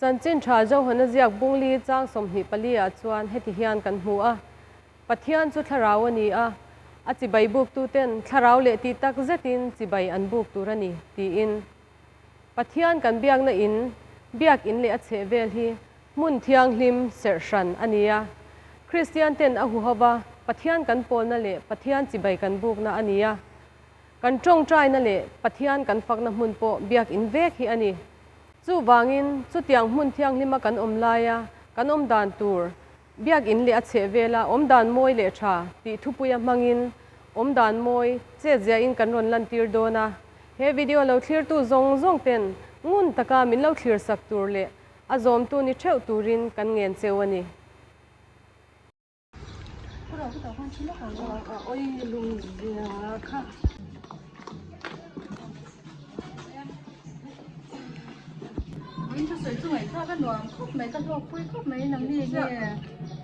Chanchin Tha Johana ziak bungli chang 24 ah chuan heti hian kan hmu a, Pathian chu thlarau a ni a, a chibai buktuten thlarau leh tih tak zetin chibai an buk tur a ni, tiin. Pathian kan biakna in, biak in leh a chhehvel hi hmun thianghlim serh hran a ni a. Kristian ten a huhova Pathian kan pawlna leh Pathian chibai kan bukna a ni a. Kan tawngtaina leh Pathian kan fakna hmun pawh biak in vek hi a ni. Chuvangin chutiang hmun thianghlima kan awm laia kan awm dan tur, biak in leh a chhehvela awm dan mawi leh tha tih thupuia hmangin awm dan mawi chet ziahin kan rawn lantir dawn a. He video lo thlirtu zawng zawng ten ngun taka min lo thlir sak tur leh a zawmtu ni theuh turin kan ngen cheu a ni.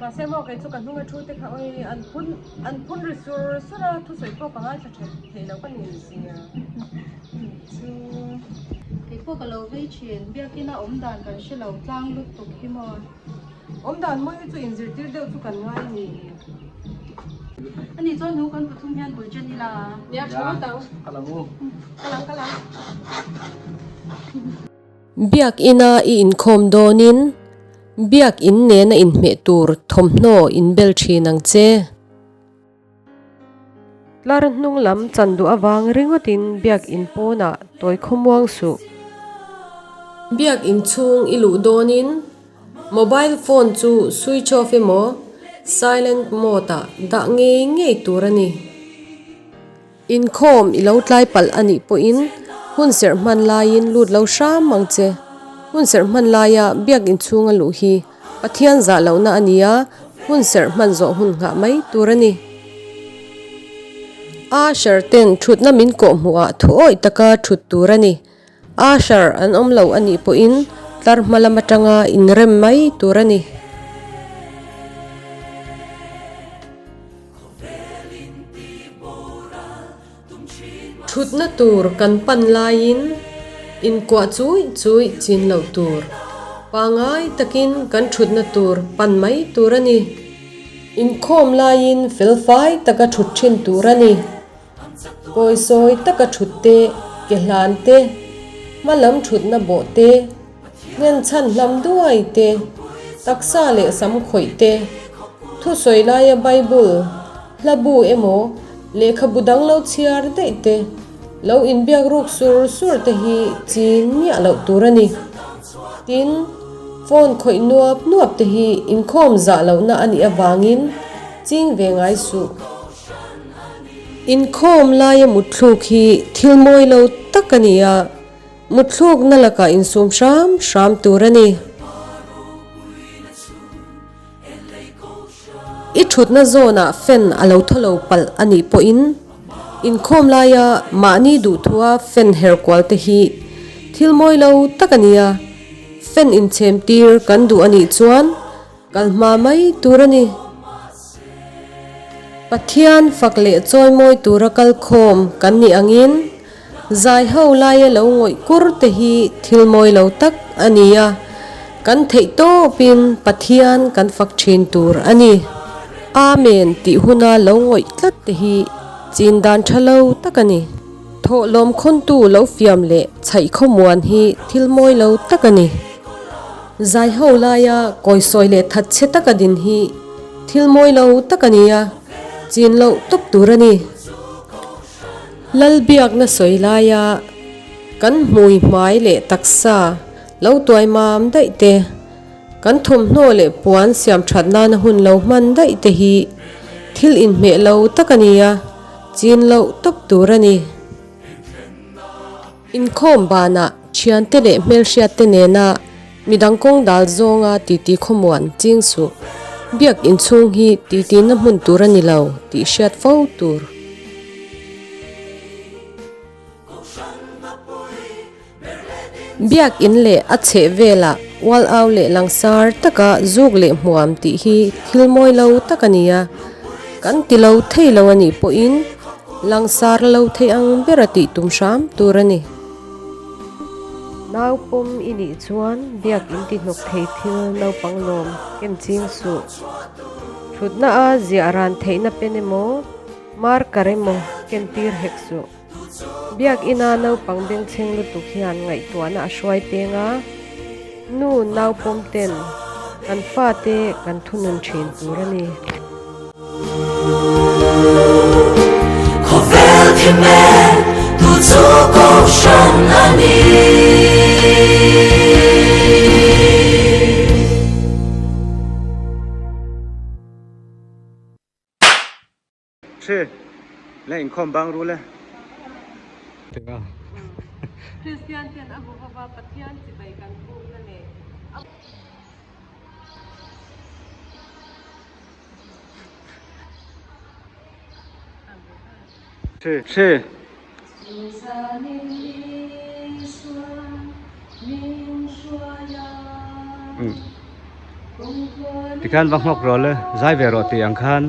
Mahse maw kei chu ka hnung a thu te kha oi an phun an phun ri sur sur a thusawi pawh ka ngaithla tha thei lo ka ni zia. Chu keipawh ka lo vei thin biakina awm dan kan hre lo tlang lutuk hi maw. Awm dan mawi hi chu inzirtir deuh chu kan ngai ni. Ani chuan hu kan pathum hian bul chen ila. Nia tha ngawt ang. Ka lang u. Ka lang ka lang. Biak ina i inkhawm dawnin biak in nena inhmeh tur thawmhnaw inbel thin ang che. Tlar hnung lam chan duh avang ringawtin biak in pawnah tawi khawmuang suh. Biak in chhung i luh dawnin mobile phone chu switch off emaw silent mode ah dah ngei ngei tur a ni. Inkhawm i lo tlai palh a nih pawhin hun serh hman laiin lut lo hram ang che. Hun serh hman laia biak in chhunga luh hi Pathian zah lohna a ni a, hun serh hman zawh hun nghah mai tur a ni. Usher ten thutna min kawh hmuhah thuawih taka thut tur a ni. Usher an awm lo a nih pawhin tlar hma lam atanga inrem mai tur a ni. Thutna tur kan pan laiin inkuah chuih chuih chin loh tur. Pangai takin kan thutna tur pan mai tur a ni. Inkhawm laiin felfai taka thut thin tur a ni. Kawisawi taka thut te, ke hlan te, hma lam thutna bawh te, nghenchhan hlam duai te, taksa leh sam khawih te, thusawi laia Bible, Hla bu emaw, lehkhabu dang lo chhiar daih te, lo inbiak ruk sur sur te hi chin miah loh tur a ni. Tin, phone khawih nuap nuap te hi inkhawm zah lohna a nih avangin ching ve ngai suh. Inkhawm laia mutthluk hi thil mawi lo tak a ni a, mutthlukna lakah insum hram hram tur a ni. I thutna zawnah fan a lo thaw lo palh a nih pawhin inkhawm laia mahni duhthua fan her kual te hi thil mawi lo tak a ni a, fan inchhem tir kan duh a nih chuan kal hma mai tur a ni. Pathian fak leh chawimawi tura kal khawm kan nih angin Zai ho laia lo ngawih kur te hi thil mawi lo tak a ni a, kan theih tawpin Pathian kan fak thin tur a ni. Amen tih huna lo ngawih tlat te hi chin dan tha lo tak a ni. Thawhlawm khawntu lo fiam leh chhaih khawmuan hi thil mawi lo tak a ni. Zai ho laia kawisawi leh thatchhe taka din hi thil mawi lo tak a ni a, chin loh tawp tur a ni. Lalbiakna sawi laia kan hmui hmai leh taksa lo tuai mam daih te, kan thawmhnaw leh puan siam that nana hun lo hman daih te hi thil inhmeh lo tak a ni a, chin loh tawp tur a ni. Inkhawm banah thiante leh hmelhriatte nena midang kawng dal zawnga titi khawmuan ching suh. Biak inchhung hi titina hmun tur a ni lo tih hriat fo tur. Biak in leh a chheh velah ual au leh langsar taka zuk leh hmuam tih hi thil mawi lo tak a ni a, kan ti lo thei lo a nih pawhin langsar lo thei ang bera tih tum hram tur a ni. Nau pawm i nih chuan biak in ti hnawk thei thil naupang lawm ken ching suh. Thutna a ziah ran theihna pen emaw, marker emaw ken tir hek suh. Biak ina naupang bengchheng lutuk hian ngaihtuahna a hruai peng a, nu nau pawm ten kan fate kan thunun thin tur a ni. Khawvel thi mek tu chu Kohhran a ni. Thi le inkhawm bang ru le. Kristian ten a hu hova Pathian chibai kan bukna leh a. Thi thi. Tikhan va nghawk rawh le zai ve rawh tih ang khan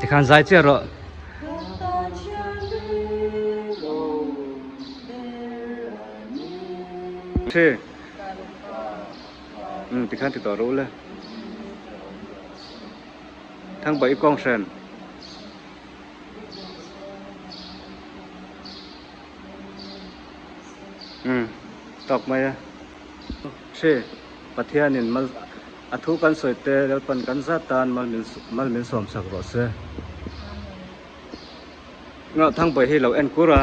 tikhan zai chiah rawh. Thi tikhan ti tawh rawh u le. Thangbaih i kawng hren. Umm tawk mai a. Hri Pathianin mal a thu kan sawi te Lalpan kan zat tan mal min mal min sawm sak rawh se. Ngah Thangbaih hi lo en kur a.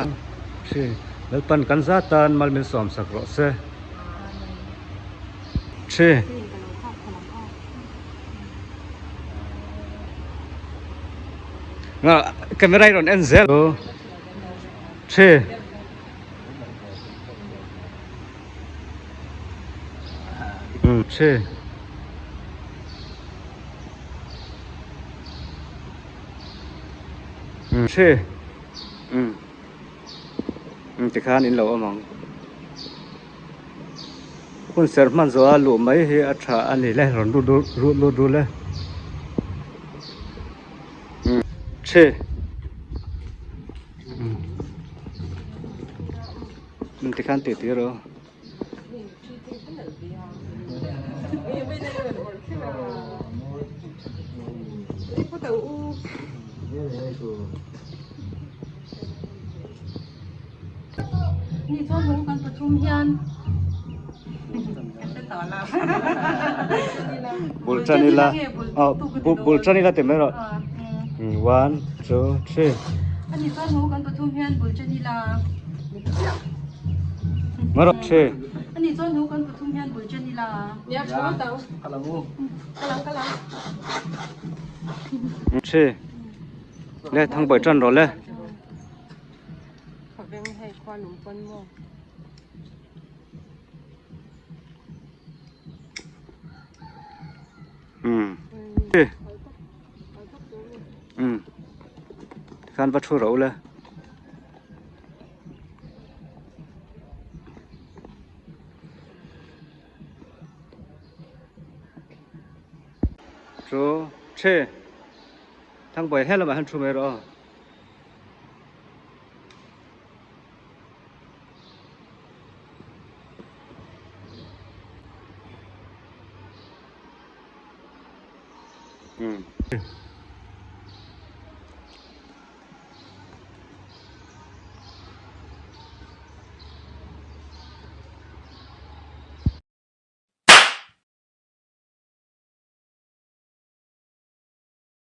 Hri Lalpan kan zat tan mal min sawm sak rawh se. Hri. Nga camera i rawn en zel thi thi thi tikhan in lo awm ang. Hun serh hman zawh a luh mai hi a tha a ni le rawn lut lut lut lut le thi umm tikhan tih tir aw. Ni chuan lung kan pathum hian ka hre tawh lo. Bul tan ila bul tan ila ti mai rawh. One, two, three. Ani chuan lung kan pathum hian bul tan ila. Mai rawh three. Ani chuan lung kan pathum hian bul tan ila. Nia tha ngawt ang. Ka lang ka lang. Three. Le thang bawi tan rawh le. Khaveng hei khua lung pawn maw. Um. Um. Khan va thu ro le. Chu che. Thang bawi he lamah hian thu mai rawh aw.